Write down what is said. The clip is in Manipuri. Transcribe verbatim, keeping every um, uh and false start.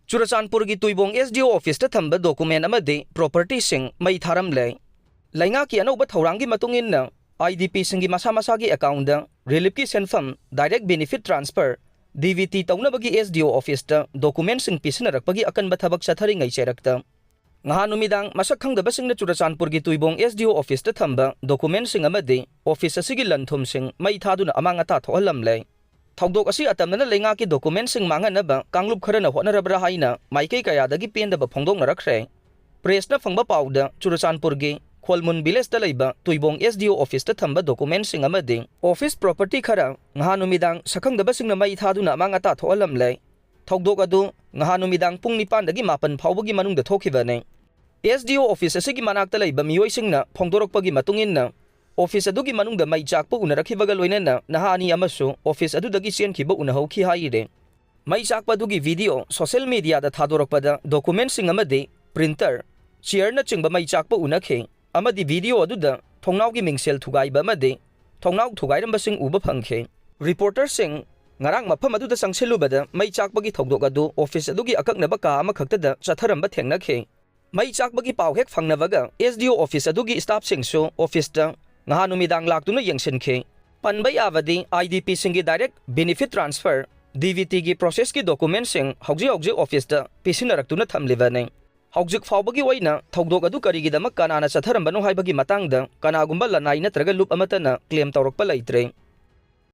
ꯆꯨꯔꯆꯥꯟꯄꯨꯔꯒꯤ ꯇꯨꯏꯕꯣꯡ S D O officeꯇ ꯊꯝꯕ document ꯑꯃꯗꯤ propertyꯁꯤꯡ ꯃꯩ ꯊꯥꯔꯝꯂꯦ꯫ ꯂꯩꯉꯥꯛꯀꯤ ꯑꯅꯧꯕ ꯊꯧꯔꯥꯡꯒꯤ ꯃꯇꯨꯡ ꯏꯟꯅ, IDPꯁꯤꯡꯒꯤ ꯃꯁꯥ ꯃꯁꯥꯒꯤ accountꯇ reliefꯀꯤ ꯁꯦꯟꯐꯝ, direct benefit transfer, DBT, ꯇꯧꯅꯕꯒꯤ S D O officeꯇ documentꯁꯤꯡ ꯄꯤꯁꯤꯟꯅꯔꯛꯄꯒꯤ ꯑꯀꯟꯕ ꯊꯕꯛ ꯆꯠꯊꯔꯤꯉꯩ ꯆꯩꯔꯛꯇ, ꯉꯍꯥꯟ ꯅꯨꯃꯤꯗꯥꯡ ꯃꯁꯛ ꯈꯪꯗꯕꯁꯤꯡꯅ ꯆꯨꯔꯆꯥꯟꯄꯨꯔꯒꯤ ꯇꯨꯏꯕꯣꯡ S D O officeꯇ ꯊꯝꯕ documentꯁꯤꯡ ꯑꯃꯗꯤ office ꯑꯁꯤꯒꯤ ꯂꯟ-ꯊꯨꯝꯁꯤꯡ ꯃꯩ ꯊꯥꯗꯨꯅ ꯑꯃꯥꯡ ꯑꯇꯥ ꯊꯣꯛꯍꯜꯂꯝꯂꯦ꯫ ꯊꯧꯗꯣꯛ ꯑꯁꯤ ꯑꯇꯝꯅꯅ ꯂꯩꯉꯥꯛꯀꯤ documentꯁꯤꯡ ꯃꯥꯡꯍꯟꯅꯕ ꯀꯥꯡꯂꯨꯞ ꯈꯔꯅ ꯍꯣꯠꯅꯔꯕ꯭ꯔꯥ ꯍꯥꯏꯅ ꯃꯥꯏꯀꯩ ꯀꯌꯥꯗꯒꯤ ꯄꯦꯟꯗꯕ ꯐꯣꯡꯗꯣꯛꯅꯔꯛꯈ꯭ꯔꯦ꯫ Pressꯅ ꯐꯪꯕ ꯄꯥꯎꯗ, ꯆꯨꯔꯆꯥꯟꯄꯨꯔꯒꯤ ꯈꯣꯜꯃꯨꯟ villageꯇ ꯂꯩꯕ ꯇꯨꯏꯕꯣꯡ S D O officeꯇ ꯊꯝꯕ documentꯁꯤꯡ ꯑꯃꯗꯤ office property ꯈꯔ ꯉꯍꯥꯟ ꯅꯨꯃꯤꯗꯥꯡ ꯁꯛꯈꯪꯗꯕꯁꯤꯡꯅ ꯃꯩ ꯊꯥꯗꯨꯅ ꯑꯃꯥꯡ ꯑꯇꯥ ꯊꯣꯛꯍꯜꯂꯝꯂꯦ꯫ ꯊꯧꯗꯣꯛ ꯑꯗꯨ ꯉꯍꯥꯟ ꯅꯨꯃꯤꯗꯥꯡ ꯄꯨꯡ ꯅꯤꯄꯥꯟꯗꯒꯤ ꯃꯥꯄꯟ ꯐꯥꯎꯕꯒꯤ ꯃꯅꯨꯡꯗ ꯊꯣꯛꯈꯤꯕꯅꯤ꯫ S D O office ꯑꯁꯤꯒꯤ ꯃꯅꯥꯛꯇ ꯂꯩꯕ ꯃꯤꯑꯣꯏꯁꯤꯡꯅ ꯐꯣꯡꯗꯣꯔꯛꯄꯒꯤ ꯃꯇꯨꯡ ꯏꯟꯅ, office ꯑꯗꯨꯒꯤ ꯃꯅꯨꯡꯗ ꯃꯩ ꯆꯥꯛꯄ ꯎꯅꯔꯛꯈꯤꯕꯒ ꯂꯣꯏꯅꯅ ꯅꯍꯥ ꯑꯅꯤ ꯑꯃꯁꯨ office ꯑꯗꯨꯗꯒꯤ ꯆꯦꯟꯈꯤꯕ ꯎꯅꯍꯧꯈꯤ ꯍꯥꯏꯔꯤ꯫ ꯃꯩ ꯆꯥꯛꯄ ꯑꯗꯨꯒꯤ video social mediaꯗ ꯊꯥꯗꯣꯔꯛꯄꯗ documentꯁꯤꯡ ꯑꯃꯗꯤ printer, chairꯅꯆꯤꯡꯕ ꯃꯩ ꯆꯥꯛꯄ ꯎꯅꯈꯤ ꯑꯃꯗꯤ video ꯑꯗꯨꯗ ꯊꯣꯡꯅꯥꯎꯒꯤ ꯃꯤꯡꯁꯦꯜ ꯊꯨꯒꯥꯏꯕ ꯑꯃꯗꯤ ꯊꯣꯡꯅꯥꯎ ꯊꯨꯒꯥꯏꯔꯝꯕꯁꯤꯡ ꯎꯕ ꯐꯪꯈꯤ꯫ Reporterꯁꯤꯡ ꯉꯔꯥꯡ ꯃꯐꯝ ꯑꯗꯨꯗ ꯆꯪꯁꯤꯜꯂꯨꯕꯗ ꯃꯩ ꯆꯥꯛꯄꯒꯤ ꯊꯧꯗꯣꯛ ꯑꯗꯨ office ꯑꯗꯨꯒꯤ ꯑꯀꯛꯅꯕ ꯀꯥ ꯑꯃꯈꯛꯇꯗ ꯆꯠꯊꯔꯝꯕ ꯊꯦꯡꯅꯈꯤ꯫ ꯃꯩ ꯆꯥꯛꯄꯒꯤ ꯄꯥꯎ ꯍꯦꯛ ꯐꯪꯅꯕꯒ S D O office ꯑꯗꯨꯒꯤ staffꯁꯤꯡꯁꯨ officeꯇ ꯉꯍꯥꯟ ꯅꯨꯃꯤꯗꯥꯡ ꯂꯥꯛꯇꯨꯅ ꯌꯦꯡꯁꯤꯟꯈꯤ꯫ ꯄꯟꯕ ꯌꯥꯕꯗꯤ, IDPꯁꯤꯡꯒꯤ direct benefit transfer, DBTꯒꯤ processꯀꯤ documentꯁꯤꯡ ꯍꯧꯖꯤꯛ ꯍꯧꯖꯤꯛ officeꯇ ꯄꯤꯁꯤꯟꯅꯔꯛꯇꯨꯅ ꯊꯝꯂꯤꯕꯅꯤ꯫ ꯍꯧꯖꯤꯛ ꯐꯥꯎꯕꯒꯤ ꯑꯣꯏꯅ ꯊꯧꯗꯣꯛ ꯑꯗꯨ ꯀꯔꯤꯒꯤꯗꯃꯛ ꯀꯅꯥꯅ ꯆꯠꯊꯔꯝꯕꯅꯣ ꯍꯥꯏꯕꯒꯤ ꯃꯇꯥꯡꯗ ꯀꯅꯥꯒꯨꯝꯕ ꯂꯅꯥꯏ ꯅꯠꯇ꯭ꯔꯒ ꯂꯨꯞ ꯑꯃꯠꯇꯅ claim ꯇꯧꯔꯛꯄ ꯂꯩꯇ꯭ꯔꯤ꯫